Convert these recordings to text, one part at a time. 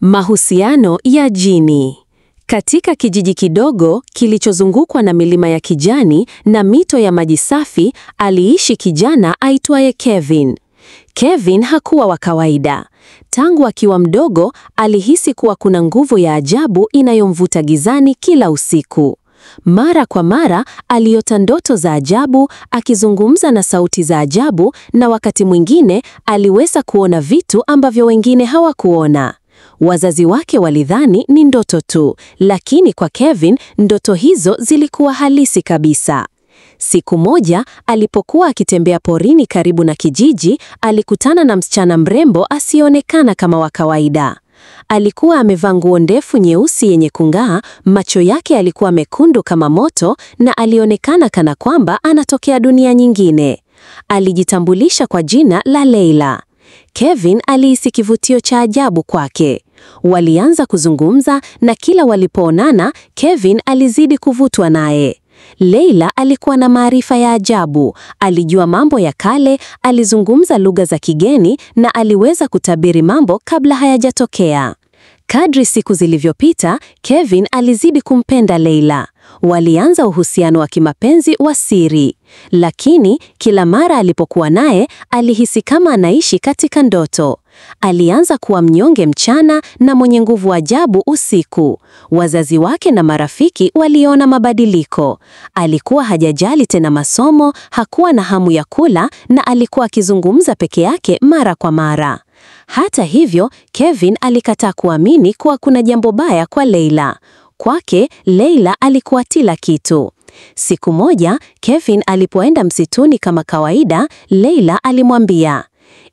Mahusiano ya jini. Katika kijiji kidogo kilichozungukwa na milima ya kijani na mito ya maji safi, aliishi kijana aitwaye Kevin. Kevin hakuwa wa kawaida. Tangu akiwa mdogo, alihisi kuwa kuna nguvu ya ajabu inayomvuta gizani kila usiku. Mara kwa mara aliota ndoto za ajabu, akizungumza na sauti za ajabu, na wakati mwingine aliweza kuona vitu ambavyo wengine hawakuona. Wazazi wake walidhani ni ndoto tu, lakini kwa Kevin ndoto hizo zilikuwa halisi kabisa. Siku moja alipokuwa akitembea porini karibu na kijiji, alikutana na msichana mrembo asiyeonekana kama wa kawaida. Alikuwa amevaa nguo ndefu nyeusi yenye kung'aa, macho yake yalikuwa mekundu kama moto na alionekana kana kwamba anatokea dunia nyingine. Alijitambulisha kwa jina la Leila. Kevin alihisi kivutio cha ajabu kwake. Walianza kuzungumza na kila walipoonana, Kevin alizidi kuvutwa naye. Leila alikuwa na maarifa ya ajabu, alijua mambo ya kale, alizungumza lugha za kigeni na aliweza kutabiri mambo kabla hayajatokea. Kadri siku zilivyopita, Kevin alizidi kumpenda Leila. Walianza uhusiano wa kimapenzi wa siri. Lakini kila mara alipokuwa naye, alihisi kama anaishi katika ndoto. Alianza kuwa mnyonge mchana na mwenye nguvu ajabu usiku. Wazazi wake na marafiki waliona mabadiliko. Alikuwa hajajali tena masomo, hakuwa na hamu ya kula na alikuwa akizungumza peke yake mara kwa mara. Hata hivyo, Kevin alikataa kuamini kuwa kuna jambo baya kwa Leila. Kwake, Leila alikuwa kila kitu. Siku moja, Kevin alipoenda msituni kama kawaida, Leila alimwambia,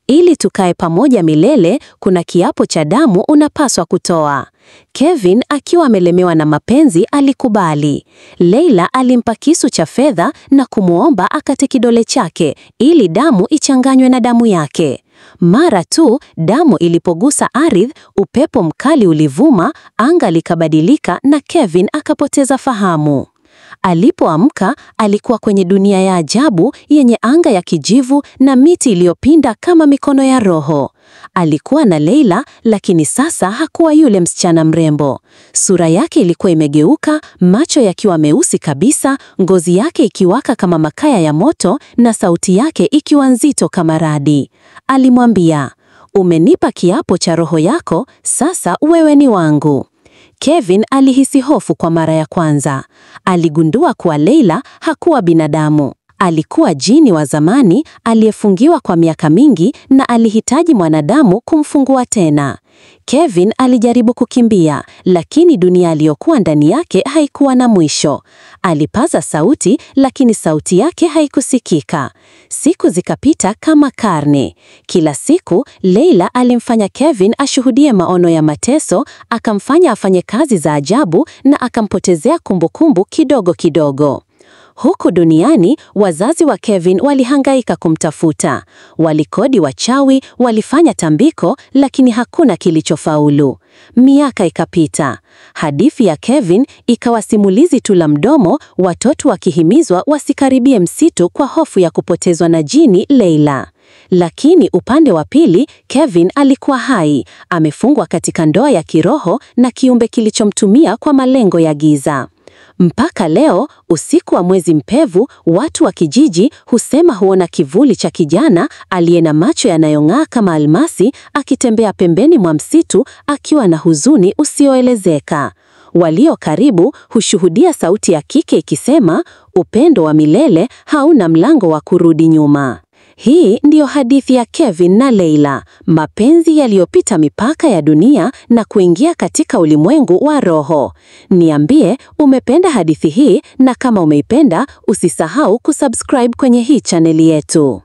"Ili tukae pamoja milele, kuna kiapo cha damu unapaswa kutoa." Kevin akiwa amelemewa na mapenzi alikubali. Leila alimpa kisu cha fedha na kumwomba akate kidole chake ili damu ichanganywe na damu yake. Mara tu damu ilipogusa ardhi, upepo mkali ulivuma, anga likabadilika na Kevin akapoteza fahamu. Alipoamka, alikuwa kwenye dunia ya ajabu yenye anga ya kijivu na miti iliyopinda kama mikono ya roho. Alikuwa na Leila, lakini sasa hakuwa yule msichana mrembo. Sura yake ilikuwa imegeuka, macho yakiwa meusi kabisa, ngozi yake ikiwaka kama makaya ya moto na sauti yake ikiwa nzito kama radi. Alimwambia, "Umenipa kiapo cha roho yako, sasa wewe ni wangu." Kevin alihisi hofu kwa mara ya kwanza. Aligundua kuwa Leila hakuwa binadamu. Alikuwa jini wa zamani aliyefungiwa kwa miaka mingi na alihitaji mwanadamu kumfungua tena. Kevin alijaribu kukimbia, lakini dunia aliyokuwa ndani yake haikuwa na mwisho. Alipaza sauti, lakini sauti yake haikusikika. Siku zikapita kama karne. Kila siku Leila alimfanya Kevin ashuhudie maono ya mateso, akamfanya afanye kazi za ajabu na akampotezea kumbukumbu kidogo kidogo. Huku duniani, wazazi wa Kevin walihangaika kumtafuta. Walikodi wachawi, walifanya tambiko, lakini hakuna kilichofaulu. Miaka ikapita. Hadithi ya Kevin ikawa simulizi tu la mdomo, watoto wakihimizwa wasikaribie msitu kwa hofu ya kupotezwa na jini Leila. Lakini upande wa pili, Kevin alikuwa hai, amefungwa katika ndoa ya kiroho na kiumbe kilichomtumia kwa malengo ya giza. Mpaka leo, usiku wa mwezi mpevu, watu wa kijiji husema huona kivuli cha kijana aliye na macho yanayong'aa kama almasi akitembea pembeni mwa msitu akiwa na huzuni usioelezeka. Walio karibu hushuhudia sauti ya kike ikisema, upendo wa milele hauna mlango wa kurudi nyuma. Hii ndiyo hadithi ya Kevin na Leila, mapenzi yaliyopita mipaka ya dunia na kuingia katika ulimwengu wa roho. Niambie, umependa hadithi hii? Na kama umeipenda, usisahau kusubscribe kwenye hii chaneli yetu.